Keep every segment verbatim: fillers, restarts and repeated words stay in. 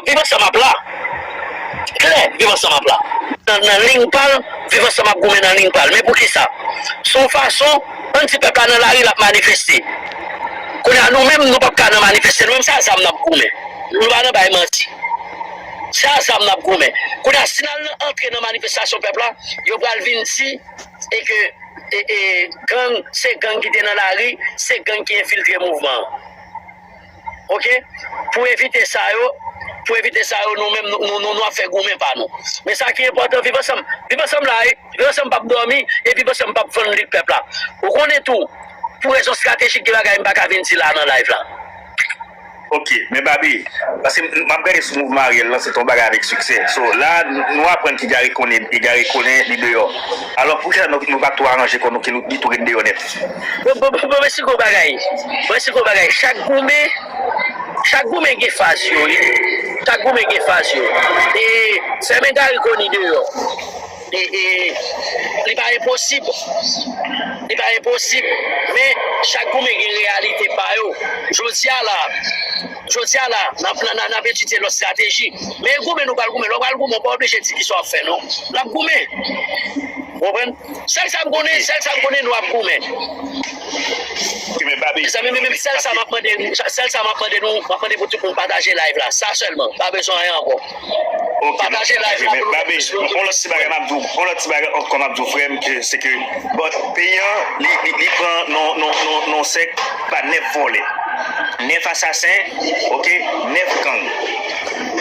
Viv Ansanm ap la. Klè, Viv Ansanm ap la. Nan, nan liy pa l, Viv Ansanm ap goumen nan liy pa l. Men poukisa? Se yon fason, ann di pèp la nan lari, l ap manifeste. Kounye a, nou menm, nou p ap ka nan manifeste. Nou menm, se a zam n ap goumen. Nou pa nan bay manti. Se a zam n ap goumen. Kounye a, si n al nan, antre nan manifestasyon pèp la, yo pral vin di e ke e, e, gang, se gang ki te nan lari, se gang ki enfiltre mouvman an. Oke? Pou evite sa yo, pou evite sa yo, nou menm, nou, nou, nou, nou ap fè goumen pa nou. Men sa ki enpòtan, Viv Ansanm, Viv Ansanm la, wi. Viv Ansanm p ap dòmi, e Viv Ansanm p ap vann lit pèp la. Ou konnen tou, pou rezon estratejik, gen bagay m pa ka vin di la nan live la. Ok, men Babe, paske m ap gade sou mouvman Ariel lan, se te yon bagay avèk siksè. So, la, nou aprann ke Garry Conille, e Garry Conille, li deyò. Alò, poukisa nou, nou pa tou aranje kò nou, ke nou, li tou ret deyò nèt? Bon, bon, bon, bon, mwen si gwo bagay. Mwen si gwo bagay. Chak goumen, chak goumen gen faz yo, wi. Chak goumen gen faz yo. E fèmen Garry Conille deyò. E, e, li pa enposib. Li pa enposib. Men, chak goumen gen reyalite pa yo. Jodi a la, jodi a la, n ap, n, n, n ap etidye lòt estrateji. Men e goumen nou pral goumen. Lè w pral goumen, w pa oblije di kisa w ap fè, non. N ap goumen. Ou konprann? Sèl sa m konnen, sèl sa m konnen, nou ap goumen. Ok, men Babe. Mezanmi, men, men, sèl sa m ap mande, sèl sa m ap mande nou, m ap mande pou tout moun pataje live la. Sa sèlman. Pa bezwen anyen ankò. Ok, pataje live la pou nou. Babe, yon lòt ti bagay m ap di w, yon lòt ti bagay ankò m ap di w, frè m, ke se ke, bon, peyi an, li, li, li pran non, non, non, non sèk pa nèf vòlè, nèf asasen, ok, nèf gang.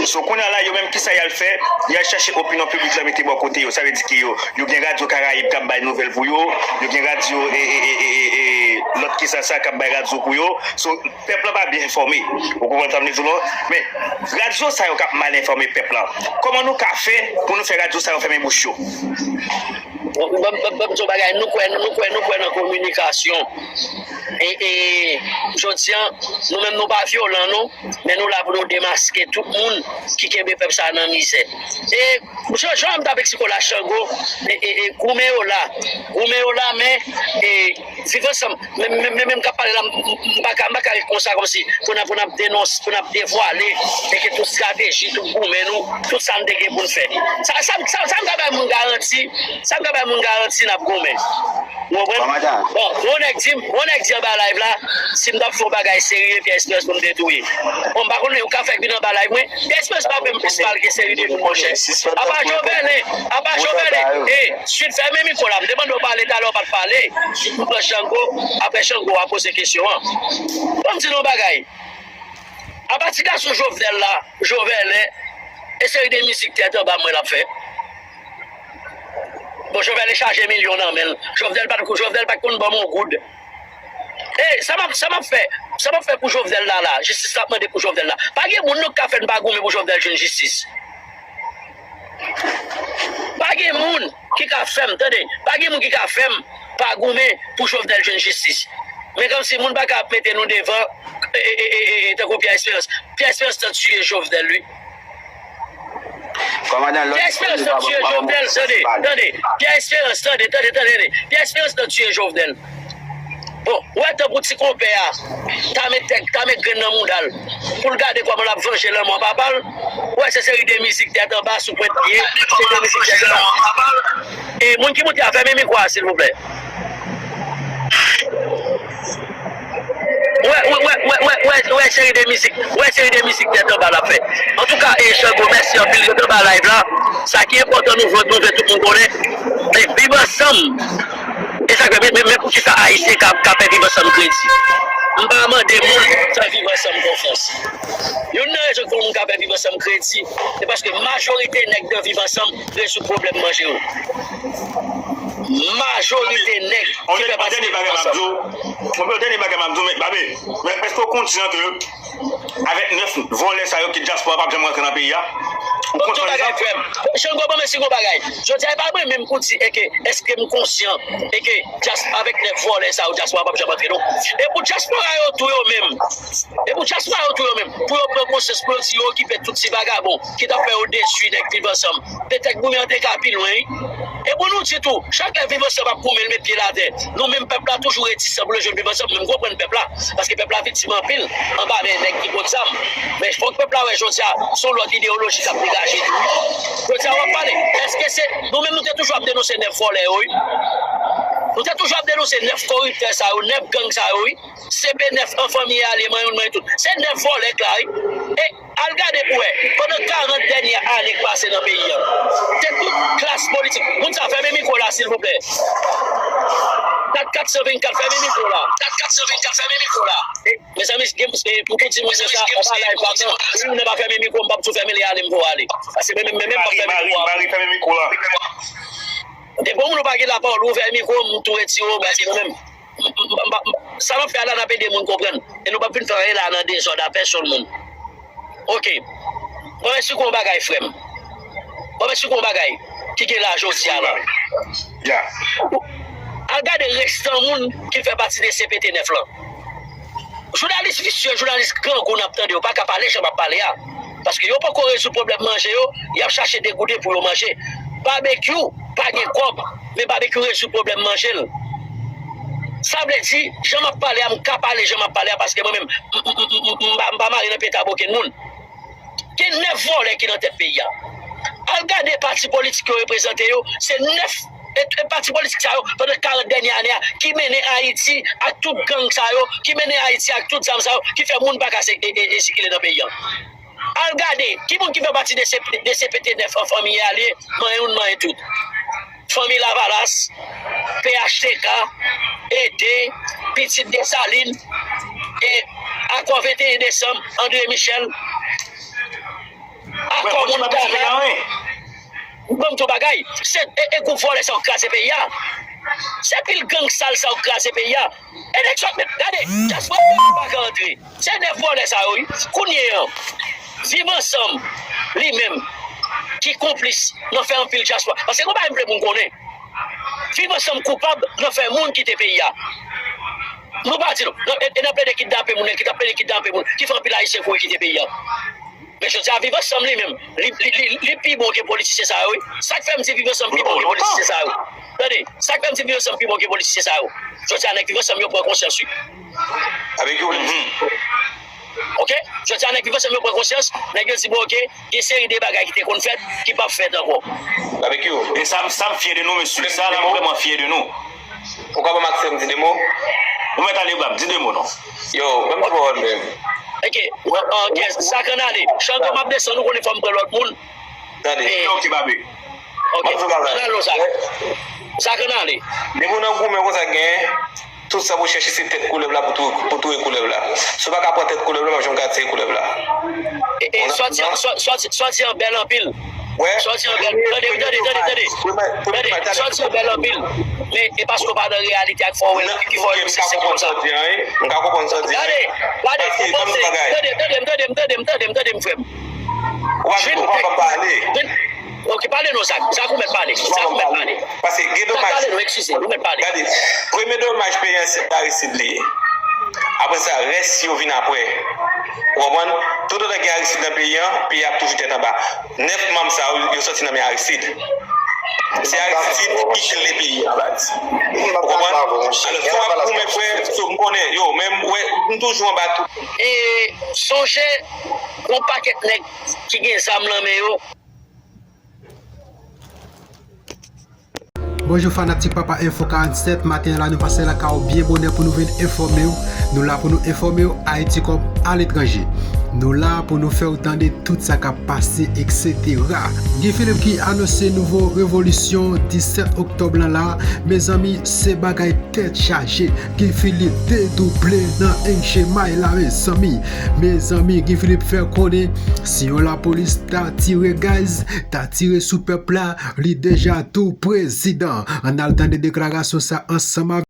So, kounye a la, yo menm, kisa y al fè? Y al chache opinyon piblik la mete bò kote yo. Sa vle di ke yo, yo gen Radyo Karayib k ap bay nouvèl pou yo, yo gen radyo, e, e, e, e, e, e, lòt kisa sa k ap bay radyo pou yo. So, pèp la pa byen enfòme. Ou konprann sa m vle di w lan? Men, radyo sa yo k ap mal enfòme pèp la, kòman nou ka fè pou nou fè radyo sa yo fèmen bouch yo? Bon, ban m, ban m, ban m di w bagay, nou kwè, nou kwè, nou kwè nan kominikasyon. E, e, jodi a, nou menm nou pa vyolan, non, men nou la pou nou demaske tout moun ki kenbe pèp sa a nan mizè. E, jan, jan m t ap eksplike w la, Chango, e, e, e, goumen yo la. Goumen yo la, men, e, Viv Ansanm, men, men, men, men m k ap pale la, m, m, m pa ka, m pa ka ret konsa, kòmsi, pou n ap, pou n ap denonse, pou n ap devwale, e ke tout estrateji, tout goumen nou, tout sa n te gen pou n fè. Sa, sa, sa, sa m ka bay moun garanti, sa m ka bay moun garanti n ap goumen. Ou konprann? Bon, yon nèg di m, yon nèg di anba live la, si m t ap fè yon bagay serye, Pierre Esperance pou m te touye. Bon, m pa konnen, ou ka fè vin anba live mwen. Pierre Esperance pa fè m plis mal ke seri de moun, monchè. Apa Jovelin, apa Jovelin, e, Sweet, fèmen mikwo la, m te mande w pale talè, w pa t pale. M pran Chango, apre Chango a poze kesyon an. Ban m di nou yon bagay. Apa ti gason Jovenel la, Jovelin, e seri de mizik tèt anba mwen l ap fè. Bon, Jovenel chaje milyon nan men l. Jovenel pa t, Jovenel pa t konn ban m yon goud. E, sa m ap, sa m ap fè, sa m ap fè pou Jovenel la, la, jistis la ap mande pou Jovenel la. Pa gen moun non k ka fè n pa goumen pou Jovenel jwenn jistis. Pa gen moun ki ka fè m, tande, pa gen moun ki ka fè m pa goumen pou Jovenel jwenn jistis. Men kòmsi moun pa ka ap mete nou devan, e, e, e, e, e, tankou Pierre Esperance. Pierre Esperance t ap tiye Jovenel, wi. Pierre Esperance t ap tiye Jovenel, tande, tande. Pierre Esperance, tande, tande, tande, tande. Pierre Esperance t ap tiye Jovenel. Bon, ou wè tankou ti konpè a, ta met tèg, ta met grenn nan mouda l, pou l gade kòman l ap vanje lanmò papa l, ou wè se seri de mizik tèt anba sou pwent pye, se de mizik tèt anba. E moun ki moute a, fèmen mikwo a, silvouplè. Wè, wè, wè, wè, wè, wè, wè seri de mizik, wè seri de mizik tèt anba l ap fè. Antouka, e Chango, mèsi anpil, rete anba live la. Sa ki enpòtan, nou vle, nou vle tout moun konnen. Men Viv Ansanm, e sa k fè, men, men, men poukisa Ayisyen ka, ka fè Viv Ansanm kredi? M pa mande moun fè Viv Ansanm konfyans. Youn nan rezon ki fè moun ka fè Viv Ansanm kredi, se paske majorite nèg nan Viv Ansanm rezoud pwoblèm manje yo. Majorite nèg ki fè pati de Viv Ansanm. Yon dènye bagay m ap di w, men, èske w konsyan ke avèk nèf vòlè sa yo ke dyaspora p ap janm rantre nan peyi a? Ou konsyan de sa? Chango, ban m esplike w bagay. Jodi a, e pa mwen menm pou di, e ke, èske m konsyan, e ke dyas-, avèk nèf vòlè sa yo, dyaspora p ap janm rantre, non. E pou dyaspora yo tou yo menm, e pou dyaspora yo tou yo menm, pou yo pran konsyans, pou yo di yo okipe tout ti vagabon ki t ap fè yo detwi nèg Viv Ansanm. Petèt goumen an te ka pi lwen, wi. E pou nou di tou, chak lè Viv Ansanm ap goumen, l met pye l atè, nou menm pèp la toujou retisan pou l jwenn Viv Ansanm, men m konprann pèp la, paske pèp la viktim anpil anba men nèg ki pot zam. Men fòk pèp la wè jodi a, se yon lòt ideyoloji k ap degaje tou. Jodi a, w ap pale, èske se, nou menm nou te toujou ap denonse nèf vòlè yo, wi. Nou te toujou ap denonse nèf koriptè sa yo, nèf gang sa yo, wi. C P nèf an fanmi alye, manyen youn, manyen tout. Se nèf vòlè k la, wi. E al gade pou wè, pandan karant dènye ane k pase nan peyi a, se tout klas politik. Moun sa fèmen mikwo la, silvouplè. Kat kat san vennkat, fèmen mikwo la. Kat kat san vennkat, fèmen mikwo la. E, mezanmi, gen, e, pou tout timoun yo sa, anba live la, non, si moun nan pa fèmen mikwo, m p ap tou fèmen li ale, m pou ale. Paske mwen menm, mwen menm, m p ap fèmen mikwo a. Mari, fèmen mikwo la. Depi yon moun ou pa gen lapawòl, ou ouvè mikwo, m tou retire w, paske mwen menm, m, m, m, m, sa n ap fè a la, n ap ede moun konprann. E nou p ap vin fè anyen la nan dezòd a pèsonn moun. Oke. Bon, mèsi pou yon bagay, frè m. Bon, mèsi pou yon bagay ki gen la jodi a la. Ya. Al gade restan moun ki fè pati de C P T nèf lan. Jounalis visye, jounalis grangou n ap tande yo pa ka pale jan m ap pale a. Paske yo poko rezoud pwoblèm manje yo, y ap chache degoute pou yo manje. Babekyou pa gen kòb, men Babekyou rezoud pwoblèm manje l. Sa vle di, jan m ap pale a, m ka pale jan m ap pale a, paske mwen menm, m, m, m, m, m pa, m pa mare nan pye taboken moun. Gen nèf vòlè ki nan tèt peyi a. Al gade pati politik yo reprezante yo, se nèf e, e pati politik sa yo, pandan karant dènye ane a, ki mennen Ayiti ak tout gang sa yo, ki mennen Ayiti ak tout zam sa yo, ki fè moun pa ka se, e, e, e sikile nan peyi a. Al gade, ki moun ki fè pati de C P, de C P T nèf an fanmi alye, manyen youn, manyen tout. Fanmi Lavalas, P H T K, Ede, Pitit Desalin, e Akò venteyen Desanm, André Michel, Akò Montana. Ban m di w bagay, se, e, e gwoup vòlè sa yo k kraze peyi a. Se pil gang sal sa yo k kraze peyi a. Eleksyon, men, gade, dyaspora pa ka antre. Se nèf vòlè sa yo, wi. Kounye an, Viv Ansanm, li menm, ki konplis nan fè anpil dyaspora. Paske gon bagay m vle moun konnen. Viv Ansanm koupab nan fè moun kite peyi a. Nou pa di non. Nan, e, e nan plede kidnape moun, ki t ap plede kidnape moun, ki fè anpil Ayisyen kouri kite peyi a. Men jodi a, Viv Ansanm li menm, li, li, li, li pi bon ke politisyen sa yo, wi. Sa k fè m di Viv Ansanm pi bon ke politisyen sa yo. Tande, sa k fè m di Viv Ansanm pi bon ke politisyen sa yo. Jodi a, nèg Viv Ansanm yo pran konsyans, wi. Avèk yo, mhm. Oke? Jodi a, nèg Viv Ansanm yo pran konsyans, nèg yo di, bon, oke, gen seri de bagay ki te konn fèt, ki p ap fèt ankò. Avèk yo. E sa, sa m fyè de nou, mesye. Sa la, m vrèman fyè de nou. Ou ka ban m aksè m di de mo? Ou mèt ale, bra m, di de mo non. Yo, ban m ti pawòl menm. Oke, ok, sa k ann ale. Chanto m ap desann, ou konnen fò m pran lòt moun. Tande. E, ok, Babe. Ok, m ap di w bagay. Ann ale non sa. Sa k ann ale. Depi w nan goumen konsa genyen, tout sa pou chèche se tèt koulèv la pou tou-, pou touye koulèv la. Si w pa ka pran tèt koulèv la, w p ap janm ka tiye koulèv la. E, e, sòti an, sò-, sòti, sòti an bèl anpil. Wè. Sòti an bèl. Tande, tande, tande, tande. Tande, sòti an bèl anpil. Men e paske w pa nan reyalite ak fò w wè ki fè w di se konsa. M ka konprann sa w di an, wi. Tande, tande, ou panse, tande, tande m, tande m, tande m, tande m, tande m, frè m. Ou pa, ou pa pale. Ok, pale non, Zak. Zak ou mèt pale. Zak ou mèt pale. Paske gen domaj. Zak pale non, eskize, ou mèt pale. Gade, premye domaj peyi an se Aristide li ye. Apre sa, rès yo vin apre. Ou konprann? Toutotan gen Aristide nan peyi an, peyi a ap toujou tèt anba. Nèf manm sa yo, yo sòti nan men Aristide. Se Aristide ki kle peyi an, baz. Ou konprann? Alò, fò w ap goumen, frè, so, m konnen, yo, men m wè, m toujou anba tout. E sonje, gon pakèt nèg ki gen zam nan men yo. Bonjou fanatik Papa Info karannsèt, maten an la nou pase lakay ou byen bonè pou nou vin enfòme w. Nou la pou nou enfòme w Ayiti kòm aletranje. Nou la pou nou fè w tande tout sa k ap pase, etsetera. Guy Philippe ki anonse nouvo revolisyon disèt oktòb lan la, mezanmi, se bagay tèt chaje. Guy Philippe dedouble nan enchemay la, mezanmi. Mezanmi, Guy Philippe fè konnen si yon lapolis ta tire gaz, ta tire sou pèp la, li deja tou prezidan. Ann al tande deklarasyon sa ansanm avèk